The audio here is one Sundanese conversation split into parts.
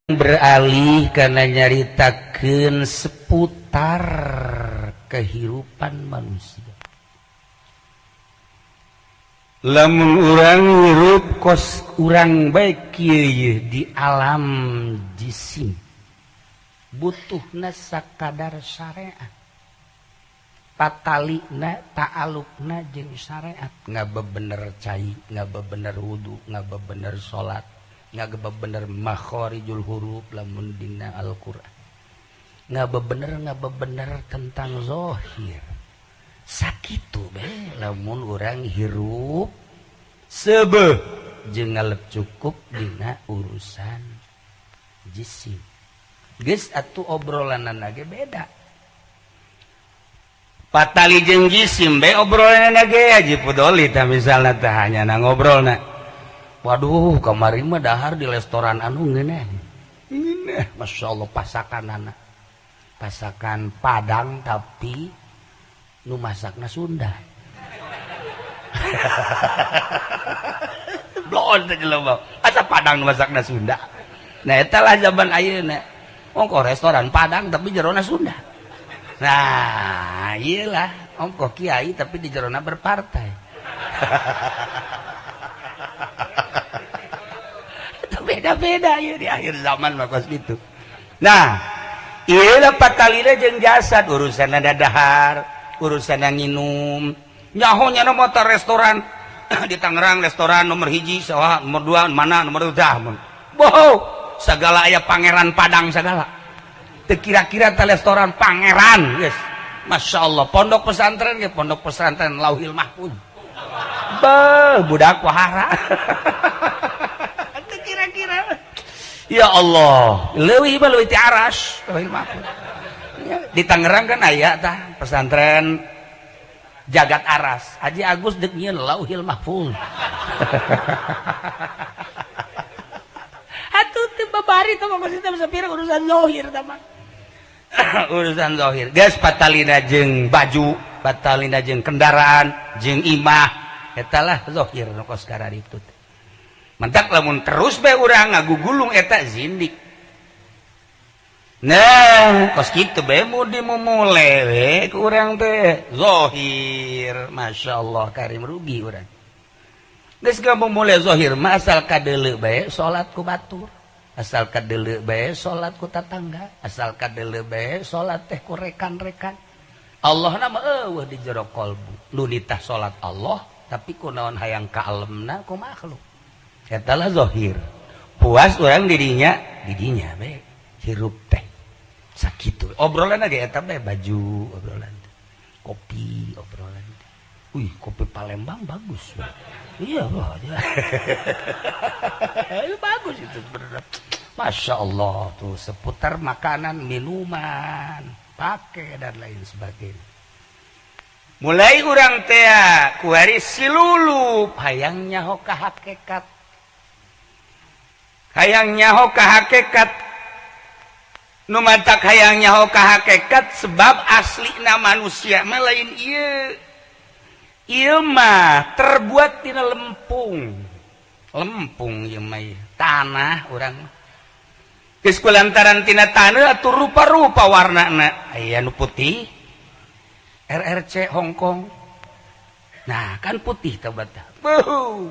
Beralih karena nyaritakeun seputar kehidupan manusia. Lamun urang hirup kos urang baik kieu di alam jisim, butuhna sakadar syariat, patalina ta'alukna jeung syariat, ngabebener cai, ngabebener wudu, ngabebener salat, ngabebener makhorijul huruf lamun dina Al-Qur'an, ngabebener tentang zahir. Sakitu be lamun urang hirup seubeuh jeung ngalep cukup dina urusan jisim. Geus atuh obrolanana ge beda. Patali jeung jisim be obrolanana ge. Haji Pudoli tah misalna tah hanya na ngobrolna, "Waduh, kamari mah dahar di restoran anu ngeunah ngeunah, Masya Allah, pasakanana pasakan Padang tapi nu masakna Sunda." Bloon teh jelema asa Padang nu masakna Sunda. Nah, eta lah zaman ayeuna, ongkoh restoran Padang tapi jerona Sunda. Nah, iyalah, ongkoh kiai tapi di jerona berpartai. Itu beda-beda ya di akhir zaman mah kos gitu. Nah, iyalah patalina jeung jasad, urusan dahar, urusan nginum, nyaho nya motor restoran di Tangerang, restoran nomor 1 saha, nomor 2 mana, nomor 2 boho, segala aya Pangeran Padang segala. Teu kira-kira teh restoran Pangeran geus. Masya Allah, pondok pesantren ge pondok pesantren Lauhil Mahfuz. Beuh, budak wahara. Teu kira-kira. Ya Allah, leuwih mah leuwih ti aras Lauhil Mahfuz. Ya, di Tangerang kan aya tah pesantren Jagat Aras. Haji Agus deuk nyieun Lauhil Mahfuz. Atuh teu babari teh mah maksudna sapira urusan zahir tah mah. Urusan zahir. Geus patalina jeung baju, patalina jeung kendaraan, jeung imah, eta lah zahir nu kos kararitu. Mentak lamun terus bae urang ngagugulung eta zindik. Nah, kos kitu bae mu dimumule we ku urang teh zahir. Masya Allah karim, rugi urang. Geus ngamumule zahir mah asal kadeuleu bae salat ku batur, asal kadeuleu bae salat ku tatangga, asal kadeuleu bae salat teh ku rekan-rekan. Allah na mah eueuh di jero kolbu. Nu nitah salat Allah, tapi kunaon hayang kaalemna ku makhluk. Eta lah zahir. Puas urang didinya, didinya bae hirup teh. Sakitu. Obrolan ge eta bae, baju obrolan teh. Kopi obrolan teh. Wih, kopi Palembang bagus. Iya, wah. Itu bagus itu sebenarnya. Masya Allah tuh seputar makanan, minuman, pakai dan lain sebagainya. Mulai urang teh kuari silulup hayang nyaho ka hakikat. Hayang nyaho ka hakikat. Nu matak hayang nyaho ka hakikat sebab aslina manusia mah lain ieu. Ieu mah terbuat tina lempung. Lempung ieu mah tanah urang mah. Geus kulantaran tina tanah atuh rupa-rupa warnana. Aya nu putih RRC Hong Kong. Nah, kan putih teh batah. Beuh.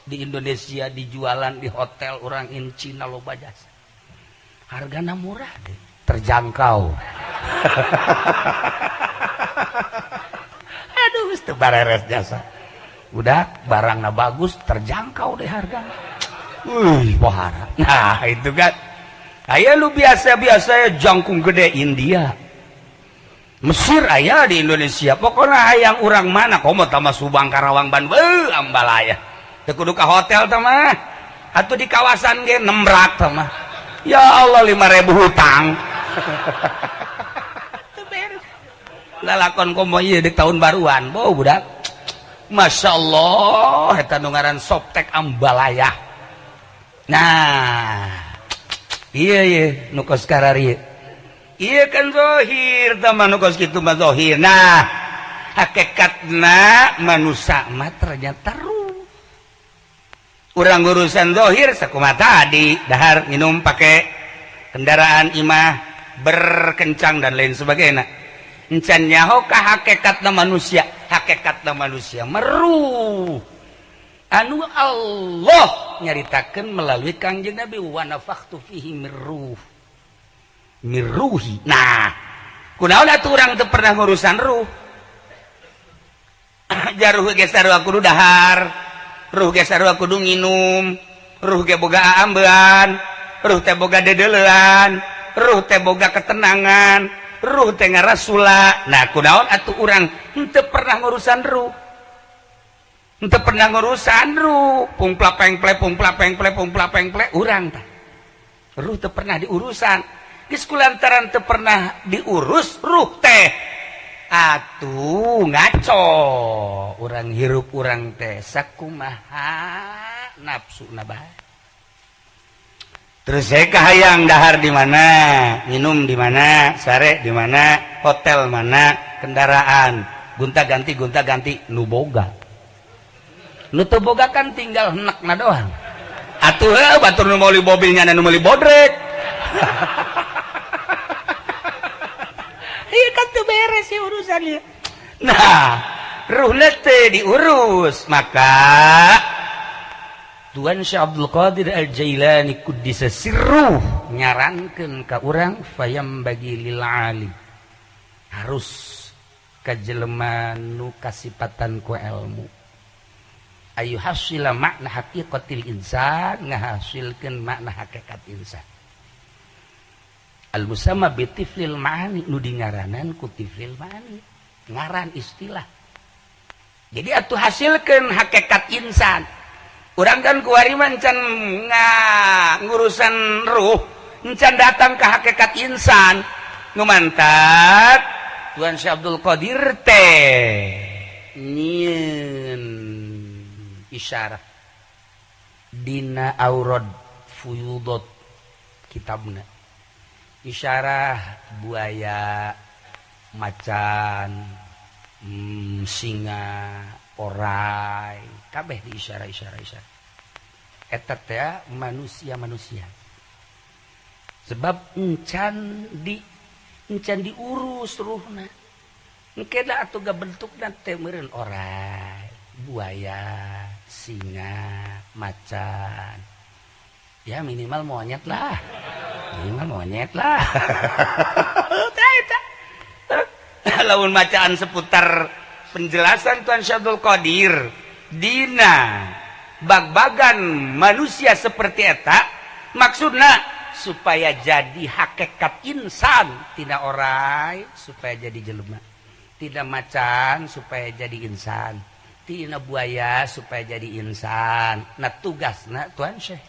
Di Indonesia dijualan di hotel orang in Cina loba jasa. Hargana murah deh, terjangkau. Aduh, geus teu bareres jasa. Udah barangna bagus, terjangkau deh hargana. Wih, pohara. Nah, itu kan. Aya lu biasa-biasa ya jangkung gede India. Mesir aya di Indonesia. Pokoknya hayang urang mana komo tama Subang, Karawang, Bandung, ambalaya. Teu kudu ka hotel tah mah. Atuh di kawasan ge nembrak tah mah. Ya Allah, 5.000 hutang. Teu beres. Lalakon komo ieu di tahun baruan. Bau budak. Masya Allah, eta nu ngaran Softex ambalaya. Nah, iya iya nu kos kararieu. Iya kan zahir tah mah nu kos kitu mah zahir. Nah, hakikatna manusia mah ternyata ruh. Urang urusan zahir sakumaha tadi, dahar minum pakai Kendaraan, imah, berkencang dan lain sebagainya. Encan nyaho ka hakikatna manusia. Hakikatna manusia meruh anu Allah nyaritakeun melalui Kangjeng Nabi, wa nafakhtu fihi mir ruh, mir ruhi. Nah, kunaon atuh urang teu pernah ngurusan ruh? Jaruh ge sarua kudu dahar, ruh ge sarua kudu nginum, ruh ge boga ambean, ruh teh boga dedelean, ruh teh boga ketenangan, ruh teh ngarasula. Nah, kunaon atuh urang henteu pernah ngurusan ruh? Henteu pernah ngurusan ruh. Pungpla pengple, pungpla pengple, pungpla pengple urang tah. Ruh teu pernah diurusan. Geus kulantaran teu pernah diurus ruh teh, atuh ngaco urang, hirup urang teh sakumaha nafsu bae. Terus saya kahayang dahar di mana, minum di mana, sare di mana, hotel mana, kendaraan gonta ganti, gonta ganti. Nu boga, nu teu boga kan tinggal henekna doang atuh. Heuh, batur nu meuli mobilnya, nu meuli bodrek. Iya kan, tuh beres ya urusannya. Nah, ruhna teh diurus. Maka Tuan Syekh Abdul Qadir Al-Jailani Quddisa sirruh nyarankeun ka urang, fayam bagi lil alim, harus ka jelema nu kasipatan ku ilmu, ayu hasila makna haqiqatil insan, ngahasilkeun makna hakikat insan, al musamma bi tiflil ma'ani, nu dingaranan ku tiflil ma'ani, ngaran istilah. Jadi atuh hasilkeun hakikat insan. Urang kan kuari mah can ngurusan ruh, encan datang ke hakikat insan. Nu mantak Tuan Syekh Abdul Qadir teh nyieun isyarah dina aurad fuyudot kitabna, isyarah buaya, macan, singa, orai, kabeh di isyarah, isyarah, isyarah eta teh manusia-manusia, sebab encan diurus ruhna. Engke da atuh ga bentukna teh meureun orai, buaya, singa, macan, ya minimal monyet lah, minimal monyet lah. Tah eta lamun macaan seputar penjelasan Tuan Syekh Abdul Qadir dina bag-bagan manusia seperti eta, maksudna supaya jadi hakikat insan, tidak orai supaya jadi jelema, tidak macan supaya jadi insan, tina buaya supaya jadi insan. Nah, tugasna Tuan Syekh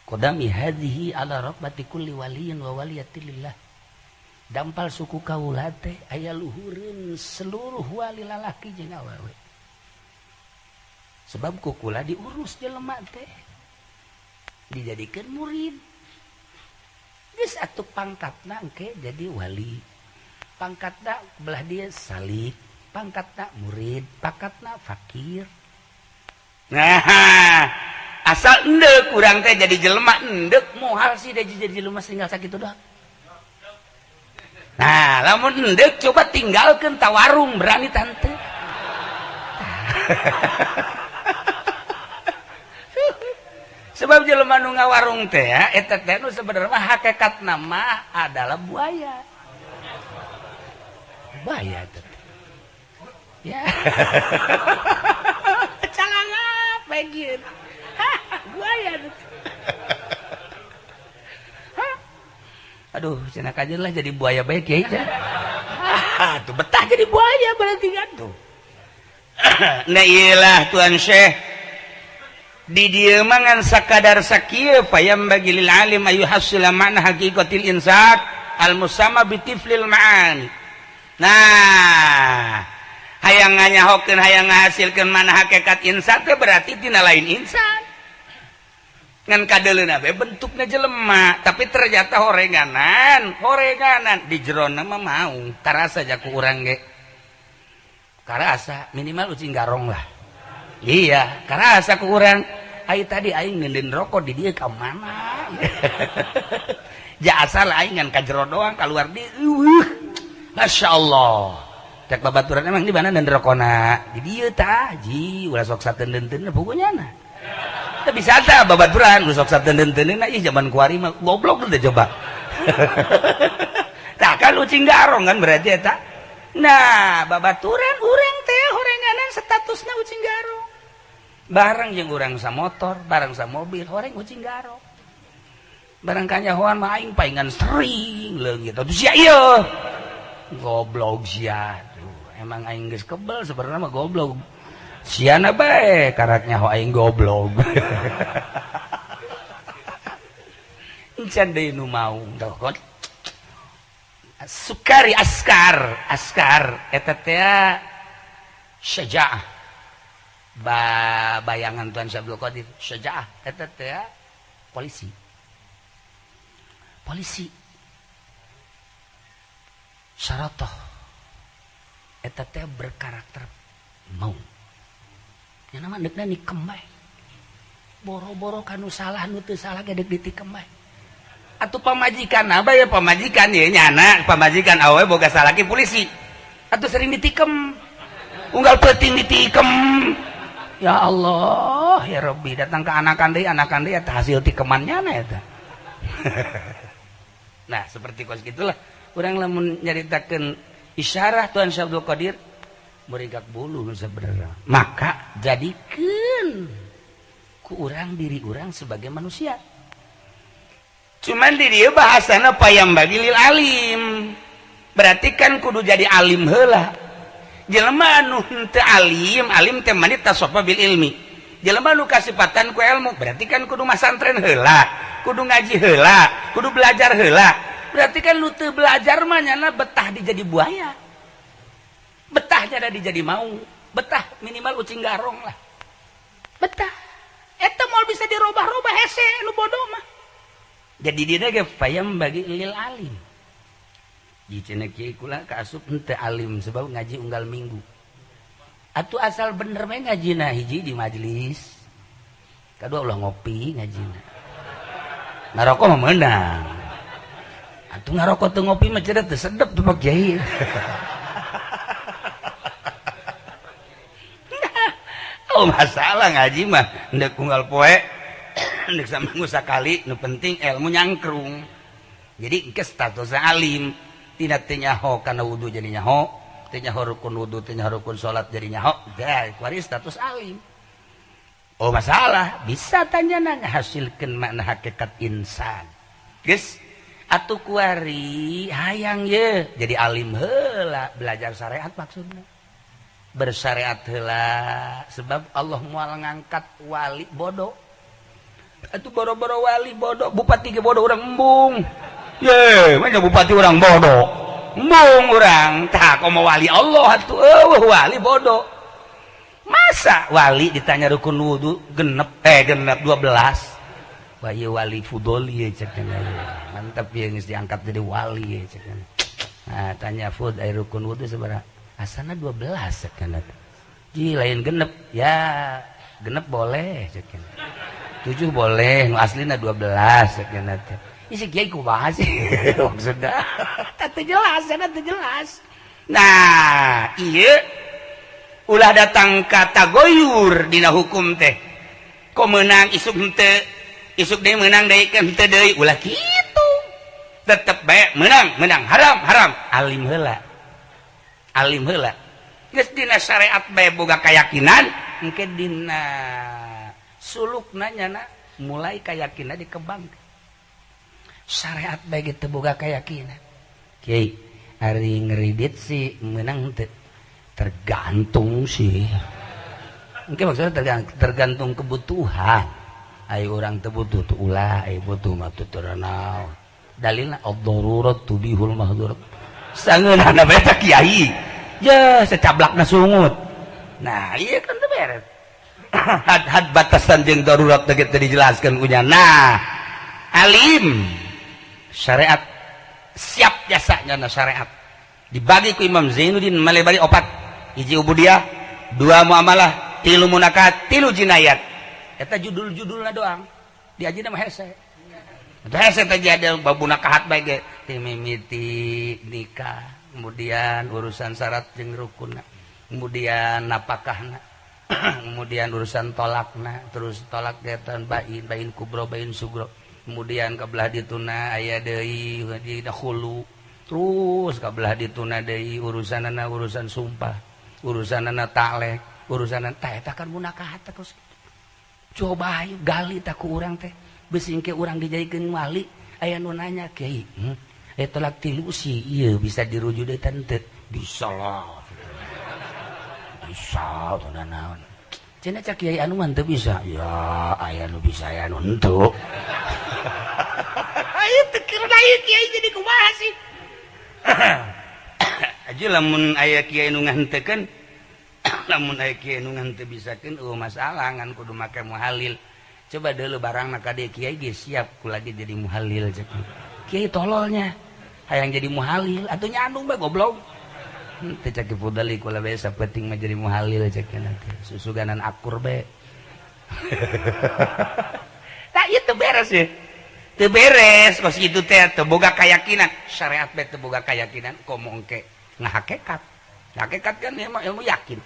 qadami hadhihi ala raqbati kulli waliyin wa waliyatillah, dampal suku kaula teh aya luhureun seluruh wali lalaki jeung awewe, sebab kukula diurus jelema teh, dijadikan murid. Geus atuh pangkatna engke jadi wali, pangkatna belah dia salik, pangkatna murid, pangkatna fakir. Nah, asal endek urang teh jadi jelema, endek moal sih jadi jelema tinggal sakitu doang. Nah, lamun endek coba tinggalkeun tawarung, berani tante? Sebab jelema nu ngawarung teh ya, eta teh nu sebenarnya mah hakikat nama adalah buaya, buaya teh ya, calangap bagian buaya teh. Aduh, cenah kajeun lah jadi buaya baik ya. Tuh betah jadi buaya berarti kan tuh. Nah, iyalah Tuan Syekh di dieu mah ngan sakadar sakieu, payam bagi lil alim ayu hasila makna haqiqatil insan al musamma bi tiflil ma'ani. Nah, hayang nganyahokeun, hayang ngahasilkeun mana hakikat insan teh berarti tina lain insan, ngan kadeleuna bae bentukna jelema, tapi ternyata horenganan, horenganan di jerona mah mau karasa ja ku urang ge, karasa minimal ucing garong lah. Iya, karasa ku urang. Ai tadi aing ngeundeun rokok di dieu ka mana? Ja asal aing ngan ka jero doang, keluar di Masya Allah. Cek babaturan, emang di mana dan rokona di dieu tah ji, ulah sok sateun-teun pokoknya. Nah, teu bisa tah babaturan ulah sok sateun-teun. Ih, zaman kuari mah goblok teh, coba tah kan ucing garong kan berarti eta. Nah, babaturan urang teh horenganan statusna ucing garong, bareng jeung urang sa motor, bareng sa mobil, horeng ucing garong. Barang kanyahoan mah aing paingan sering leungit atuh sia, ieu goblok sia. Tuh, emang aing geus kebel sebenarnya mah, goblok siana bae karak nyaho aing goblok. Encan deui nu mau. Dokot Sukari askar, askar eta teh syaja'ah, ba bayangan Tuan Syabdul Qadir syaja'ah eta teh polisi, polisi syaratoh eta teh berkarakter mau nya nama deukna nikem bae, boro-boro kanu salah, nu teu salah ge deuk ditikem bae. Atuh pamajikan abah ya, pamajikan ya, nyana pamajikan awewe boga salaki polisi, atuh sering ditikem, unggal peuting ditikem. Ya Allah ya Rabbi, datang ke anakan deui, anakan deui eta hasil tikemannya na eta. Nah, seperti kos gitulah urang lamun nyaritakeun isyarah Tuhan Syekh Abdul Qadir, merigak bulu sebenarnya. Maka jadikeun ku urang diri urang sebagai manusia, cuman di dieu bahasana payam bagi lil alim, berarti kan kudu jadi alim heula. Jelema anu henteu alim, alim teh manit tasofa bil ilmi, jelema nu kasipatan ku ilmu, berarti kan kudu masantren heula, kudu ngaji heula, kudu belajar heula. Berarti kan lu teu belajar mah nyana betah dijadi buaya, betah nyana dijadi mau, betah minimal ucing garong lah betah. Eta moal bisa dirobah-robah, hese nu bodoh mah. Jadi dina ge payam bagi lil alim. Di cenah kiai kula kaasup henteu alim sebab ngaji unggal minggu. Atuh asal bener bae ngajina, hiji di majelis, kadua ulah ngopi ngajina, ngarokok mah meunang. Atuh ngarokok teu ngopi mah cenah teu sedep tuh Pak Kiai. Oh masalah ngaji mah ndek unggal poe, ndek saminggu sakali, nu penting ilmu nyangkrung. Jadi engke status alim tina teu nyaho kana wudu jadi nyaho, teu nyaho rukun wudu, teu nyaho rukun salat jadi nyaho, dah kuari status alim. Oh masalah bisa tanya ngahasilkeun makna hakikat insan. Geus atuh kuari hayang ye jadi alim heula, belajar syariat, maksudna bersyariat heula, sebab Allah moal ngangkat wali bodoh. Atuh boro-boro wali bodoh, bupati ge bodoh urang embung. Ye, mana bupati urang bodoh, embung urang. Tah komo wali Allah atuh, eueuh wali bodoh. Masa wali ditanya rukun wudu genep, genep 12. Wah ieu wali fudoli ye cek. Mantap ye, geus diangkat jadi wali ye cek. Nah, tanya fud ai rukun wudu sabaraha? Asana 12 cek. Ji lain genep ya, genep boleh cek. 7 boleh, nu aslina 12 cek teh. Isi kiai kumaha sih maksudna? Teu jelas, teu jelas. Nah, ieu ulah datang ka tagoyur dina hukum teh. Kok menang isuk henteu, isuk deui menang deui kan henteu deui, ulah kitu. Tetep bae menang, menang, haram, haram. Alim heula. Alim heula. Geus dina syariat bae boga keyakinan, engke dina sulukna nyana mulai keyakinan dikembang. Syariat bae teu boga keyakinan. Kiai, ari ngeridit sih menang teu? Tergantung sih. Mungkin maksudnya tergantung kebutuhan. Ayo orang teu butuh tuh ulah, ayo butuh mah teu naon. Dalilna ad-darurat tubihul mahdurat. Sangeunahna bae teh kiai. Ya secablakna sungut. Nah, iya kan teu beres. Had-had batasan jeung darurat teh teu dijelaskeun kunya. Nah, alim syariat siap jasanya na syariat. Dibagi ku Imam Zainuddin Malebari opat. Hiji ubudiyah, dua muamalah, tilu munakat, tilu jinayat. Eta judul-judulna doang. Diajina mah hese. Hese teh jadi babuna kahat bae ge ti mimiti nikah, kemudian urusan syarat jeung rukunna, kemudian napakahna, kemudian urusan tolakna, terus tolak getan bain, bain kubro, bain sugro, kemudian ke belah dituna aya deui di khulu, terus ke belah dituna deui urusanana urusan sumpah, urusanana taklek, urusanana tah eta kan munakahat terus. Coba ayo gali tak ku urang teh, bisi engke urang dijadikeun wali, aya nu nanya, "Kiai, eh, tolak tilu sih ieu bisa dirujuk deui teu?" "Bisa lah, bisa tuh." "Naon cenah cak kiai anu mah teu bisa?" "Ya aya nu bisa, aya nu henteu." Ayo teu kira kiai jadi kumaha sih aja. Lamun aya kiai nu ngahenteukeun, lamun aya kiai nu ngahenteu bisakeun, eueuh masalah, ngan kudu make muhalil. Coba dulu barang ka dieu, kiai geus siap ku lagi jadi muhalil. Cek kiai, "Tololnya hayang jadi muhalil atuh nyandung bae, goblok." Teu, cek Fudali, "Kula bae sapenting mah jadi muhalil," cek nanti susuganan akur bae. Tak, ieu teu beres ya, teu beres kos kitu teh, teu boga keyakinan syariat bae, teu boga keyakinan, komo engke ngahakekat. Hakikat kan ilmu, ilmu yakin.